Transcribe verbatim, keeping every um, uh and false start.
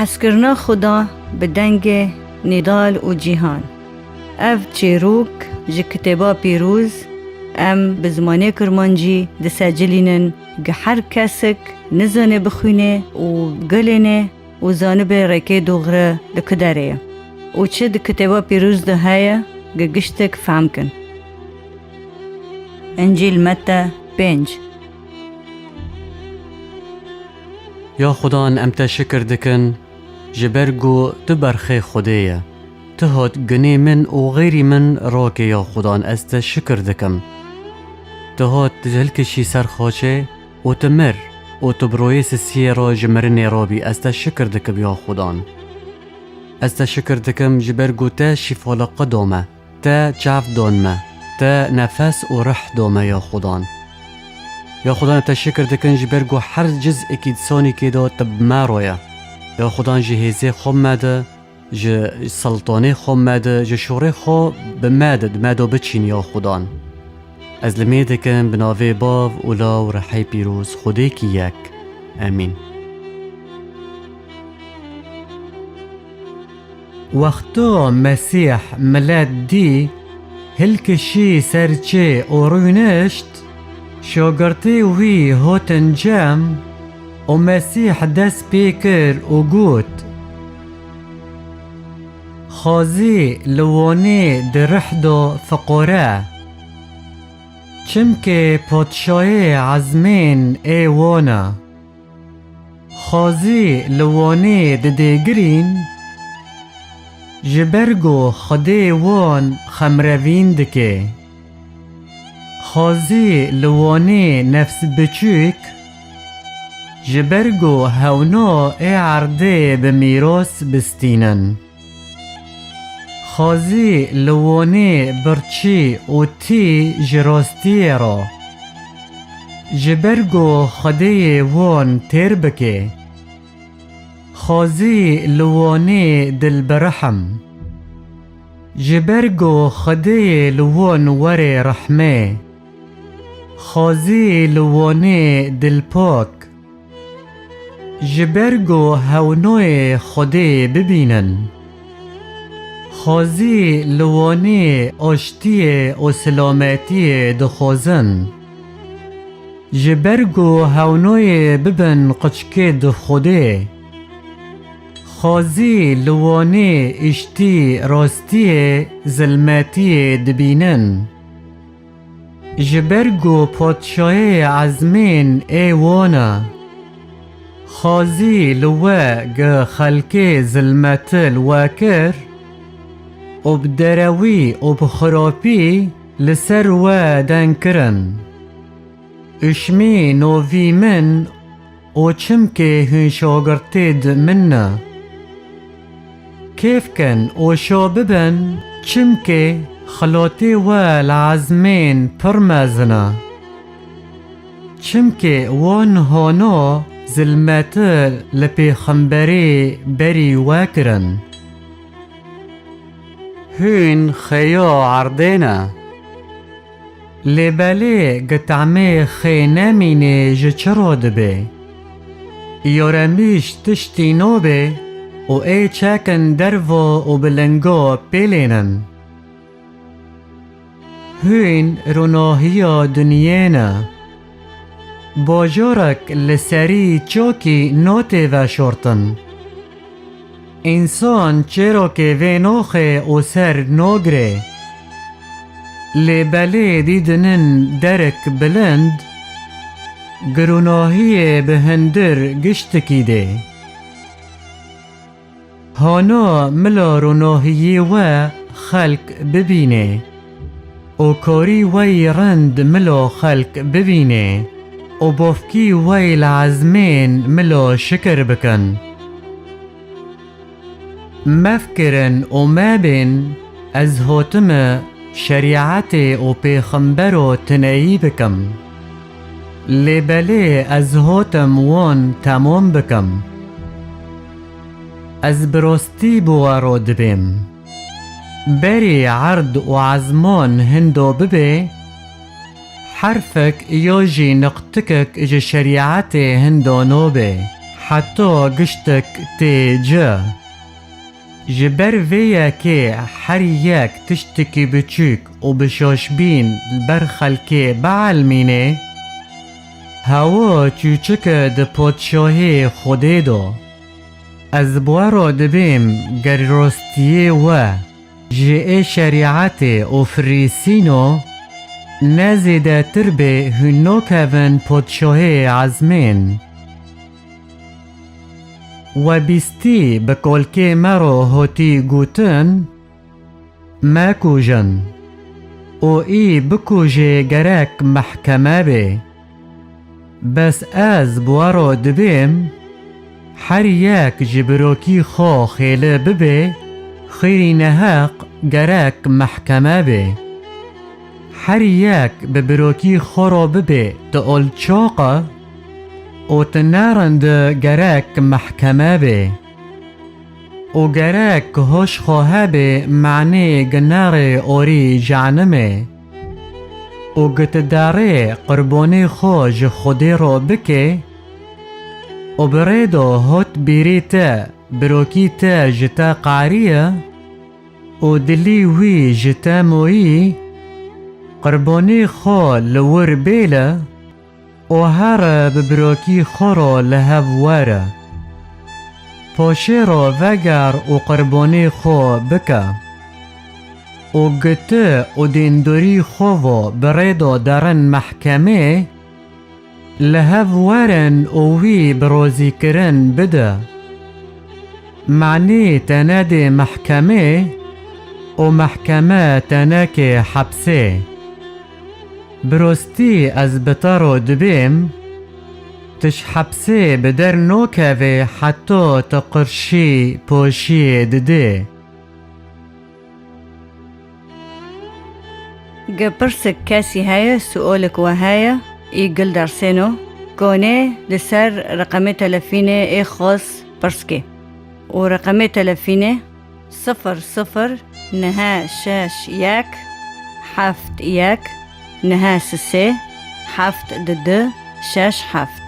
Hezkirina Xuda bi dengê Nîdal û Cîhan. Ev çîrok ji Kitêba Pîroz em bi zimanê Kirmancî disecilînin, gi her kesik nizane bixwîne û gelêne û zanibe rêkê dogre li ku derê ye û çi di Kitêba Pîroz de heye, gi giştek fehm kin. Încîl Mete pênc. Ya Xudan, em te şikir dikin, ji ber ku tu berxê Xwedê ye. Tu hat gunê min û xêrî min rakê, ya Xudan, ez te şikir dikim. Tu hat hilkişî ser xaçê û tu mir û tu bi royê sisiyê re ji mirinê rabî, ez te şikir dikim, ya Xudan. Ez te şikir dikim, ji ber ku te şîfa li qe da me. Te çav dan me, te nefes û rih da me, ya Xudan. Ya Xudan, te şikir dikin, ji ber ku her ciz'ekî di sanîkê de te bi me re ye. Ya Xudan, ji hêzê xwe me de, ji siltanê xwe me de, ji şorê xwe bi me de, di me de biçîn, ya Xudan. Ez limê dikim bi navê Bav û Law û Rihê Pîroz, Xwedêkî yek. Emîn. Wexta Mesîh milet dî, hilkişî ser çê û rûnişt, şagirtê wî hatin cem û Mesîh dest pê kir û got, Xwezî li wanê di rih de fiqore, çimkê padşayê ezmên ê wan e. Xwezî li wanê didêgirîn, ji ber ku Xwedê wan xemrevîn dike. Xwezî li wanê nefsbiçûk, ji ber ku hewna ê erdê bi mîras bistînin. Xwezî li wanê birçî û tî ji rastiyê re, ji ber ku Xwedêyê wan têr bike. Xwezî li wanê dilbirihim, ji ber ku Xwedêyê li wan were rihmê. Xwezî li wanê dilpak, ji ber ku hewnoyê Xwedê bibînin. Xwezî li wanê aştiyê û silametiyê dixwazin. Ji ber ku hewnoyê bibin qiçkê di Xwedê. Xwezî li wanê îştî rastiyê zilmetiyê dibînin. Ji ber ku padşayê ezmên ê wan e. Xwezî li we gi xelkê zilmeti li we kir û bi derewî û bi xirapî li ser we deng kirin. Uşmî novî min û çimkê hûn şagirtêd min ne. Kêf kin û şa bibin, çimkê xilatê we li ezmên pir mezin e. Çimkê wan hana zilmeti li pêxemberê berî we kirin. Hûn xêya erdê ne. Lê belê gi temê xê nemînê ji çi re dibe? Yoremîş tiştî nabe û ê çekin derva û bi linga pêlênin. Hûn ronahiya dinyê ne. Bajarek li serî çokî notê veşortin. Însan çêrokê vê noxê û ser nogirê. Lê belê dîdinin derek bilind, gi ronahiyê bi hundir giştikî dê. Hana mila ronahiyê we xelk bibînê û karî we yî rind mila xelk bibînê û bavkî we yî li ezmên mila şikir bikin. Mefikirin û mebên ez hatime şerîetê û pêxembero tineyî bikim. Lê belê ez hatim wan temam bikim. Ez bi rastî bi we re dibêm. Berî erd û ezman hindo bibe, herfek ya jî niqtikek ji şerîetê hindo nobe. heta giştek tê ci. Ji ber vê yekê her yek tiştekî biçûk û bi şaşbîn li ber xelkê bielmînê, hewa çûçik e di padşahê Xwedê de. Ez bi we re dibêm, ger rastiyê we ji ê şerîetê û firîsîno ne zêdetir bê, hûn nakevin padşahê ezmên. We bîstî bi kolkê me re hatî gotin, mekujin. Û î bikujê gerek mehkeme bê. Bes ez bi we re dibêm, her yek ji birokî xwe xêli bibe, xêrî neheq gerek mehkeme bê. Her yek bi birokî xwe re bibe tu alçaq e û tu nerind e gerek mehkeme bê. Û gerek hoş xwe hebe manê ginarê orî cehnimê. Û gitdarê qurbanê xwe ji Xwedê re bike û bi rê de hot bîrê te birokî te ji te qariye û dilî wî ji te moyî, qurbanê xwe li wir bêle û here bi birokî xwe re li hev were. Paşê re veger û qurbanê xwe bike. Û giti û dêndorî xwe ve bi rê de derin mehkemê, li hev werin û wî bi rozîkirin bide. Manî te nedê mehkemê û mehkeme te neke hepsê. Bi rostî ez bi te re dibêm, tu ji hepsê bi der nokevê heta tu qirşî poşiyê didê. Ge pirsik kesî heye, suolik we heye, î gil dersêno, konê li ser reqemê telefînê ê xwes pirs ke. Û reqemê telefînê sifir sifir neh şeş yek heft yek neh sisê heft du du şeş heft.